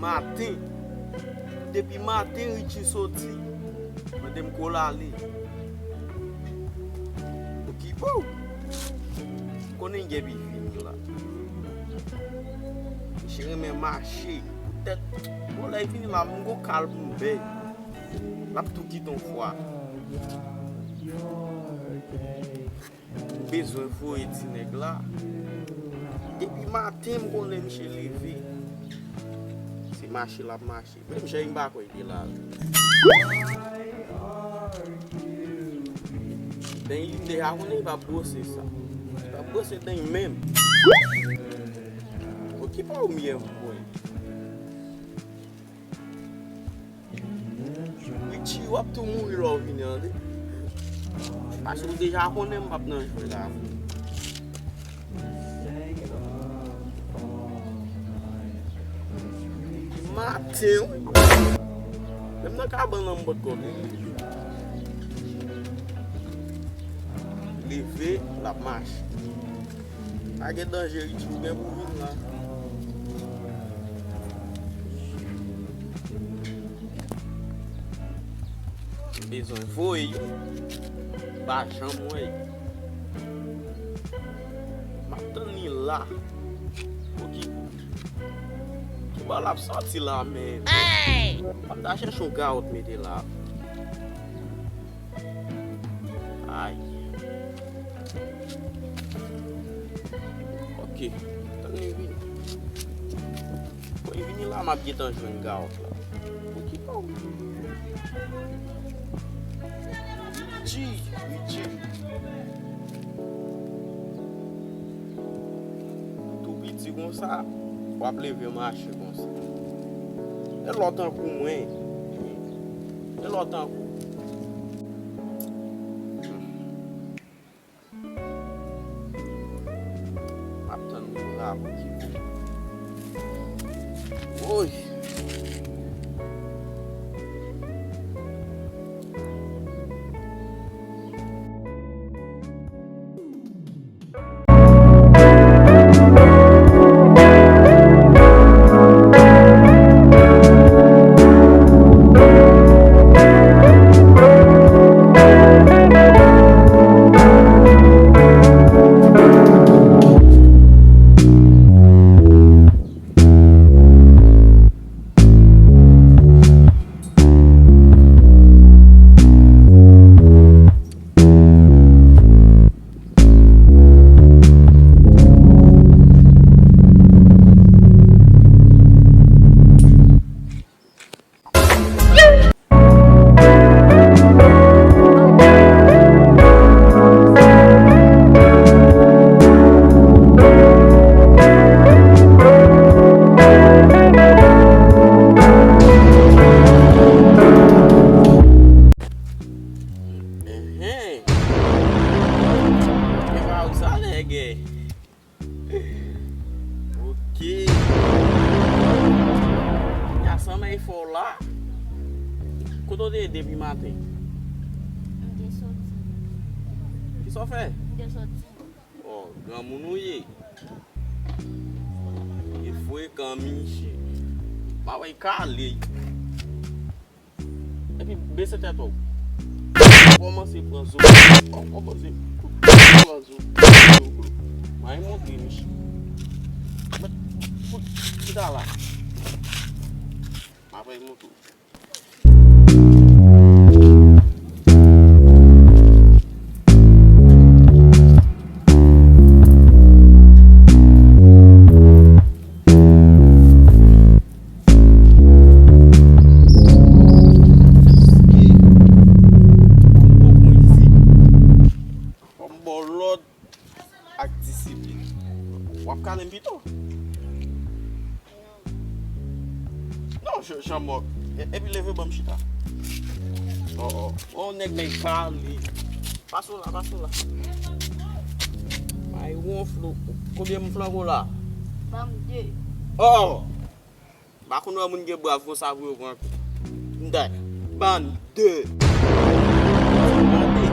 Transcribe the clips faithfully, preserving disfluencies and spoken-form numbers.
Maten. Depi maten Richie soti, mande m kote l ale. Okipe w. Konnen gen pi vini la. Misye renmen mache. Poutèt, bon, lè l vini la, m gon kal pou m bay. L ap tou kite yon fwa. M bezwen voye ti nèg la. Depi maten, m konn lè misye leve. Se mache l ap mache. Menm jan m pa kwè li te la. Deny li deja konnen li p ap bwose sa. Li p ap bwose deny menm. Okipe w, m ye m mwen. Richie, w ap tou mouri lè w vini an, tande. Paske w deja konnen m p ap nan jwe la. Maten, wi. Menm nan kabann nan m potko leve. Leve, l ap mache. Pa gen danje, Richie, ou gen pou vin la. M bezwen voye yo. M pa janm wè yo. M ap tann li la. Okipe w. Kibò l ap sòti la menm? Hey! M ap ta chèche yon gawòt mete la. Ay. Ok. Tann li vini. Bon, li vini la, m ap gentan jwenn gawòt la. Okipe w. Richie, Richie. Tou piti konsa, w ap leve mache konsa. E lè w tankou mwen. E lè w tankou. M ap tann nou la pou ki pou. Woy! Enhen. Gen pa ou sa nèg. Ok. Ya sanmay fò la. Kote w te ye depi maten? M te soti. Kisa w fè? M te soti. Oh, granmoun ou ye. E frekan, miche. Pa wè kale. Epi bese tèt ou. Kòmanse pran zo. Kòmanse pran zo. Mwen montre, miche. Mèt fout chita la. Mwen montre. Fò m ba w lòd ak disiplin. W ap kale m pito. Non, jan, jan mòg. E, epi leve ban m chita. Oh, oh. Oh, nèg, nèg pale. Pase w la, pase w la. Ay, wonfle. Konbyen m flanke w la? Ban m de. Oh! M pa konn wè moun gen brav konsa pou yo pran kou. M ta ban de. Ban de.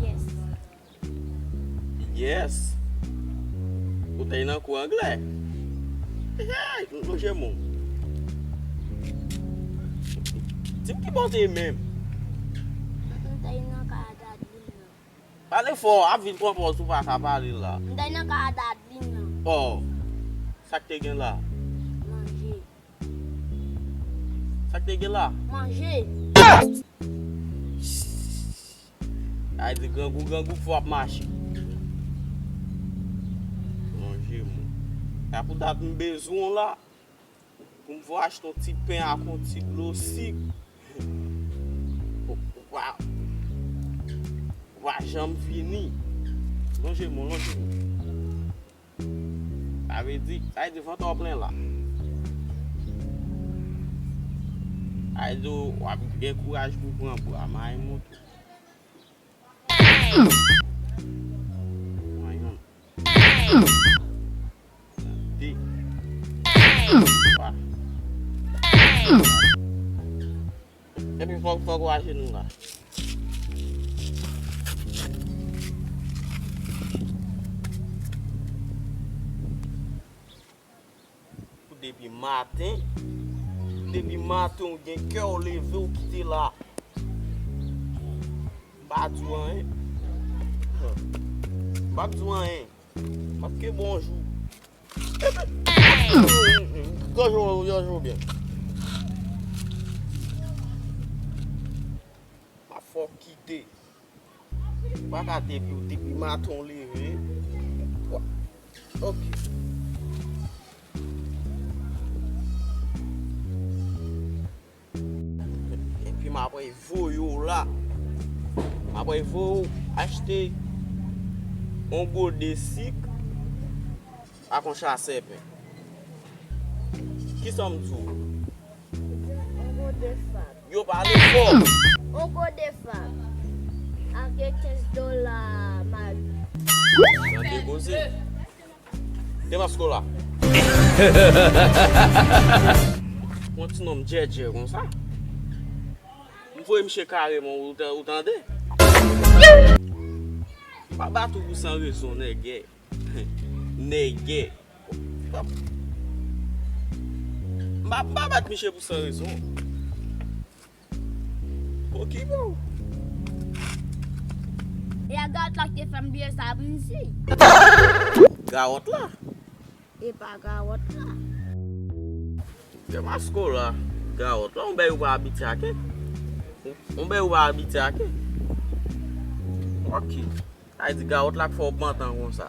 Yes. Yes. Ou te nan kou anglè. Hey, nou lonje men w. Ki bò w te ye menm? M te nan kay a Dadlin nan. Pale fò, ap vin pran pòz ou pa ka pale la. M te nan kay a Dadlin nan. Oh, sa k te gen la? Manje. Sa k te gen la? Manje. Ay di grangou, grangou fò ap mache. Manje, mwen. Sa pou dat m bezwen w la. Pou m fè w achte yon ti pen ak yon ti dlo sik. Ou, ou pa, ou pa janm fini. Lonje men w, lonje men w. Sa vle di, sa vle di vant ou plen la. Sa vle di w ap gen kouraj pou pran bwa, mayi mouton. Pran youn. De. Twa. Epi fòk, fòk w ajenou la. Depi maten, depi maten w gen kè w leve w kite la. M pa di w anyen. M pa di w anyen. M ap ke bonjou. Yo jwe, yo jwe byen. M ap fè w kite. Ou pa ka depi, depi maten w leve. Wa-, ok. Epi m apre voye w la. M apre voye w achte yon gode sik ak yon chasè pen. Kisa m di w? Yon gode fab. Yo pale fò. Yon gode fab. Ak kenz dola Mali. Tande koze. Te masko la. Yon ti nonm djèdjè konsa. M voye misye kareman, ou ta-, ou tande? M pa bat ou pou san rezon, nègè. Nègè. M pa, m pa bat misye pou san rezon. Okipe w. E a gawòt la ki te fè m bliye sa pou m di. Gawòt la? E pa gawòt la. Te masko la, gawòt la, yon bèy ou pa abitye ake. Yon bèy ou pa abitye ake. Ok. Sa vle di gawòt la k fè w pantan konsa.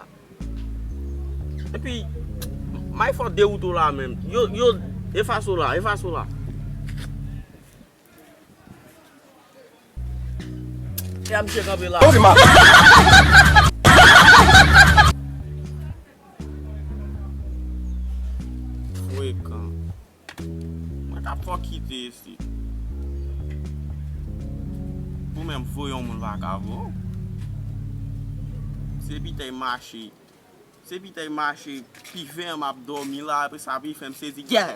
Epi, may fò dewoute w la menm. Yo, yo, efase w la, efase w la. Kè a misye kanpe la. Frekan. Mwen t ap fè w kite isit. Ou menm voye yon moun pa ka voye w. Se pitèy mache. Se pitèy mache, pi ven m ap dòmi la, apre sa pi fen m sezi. Yeah!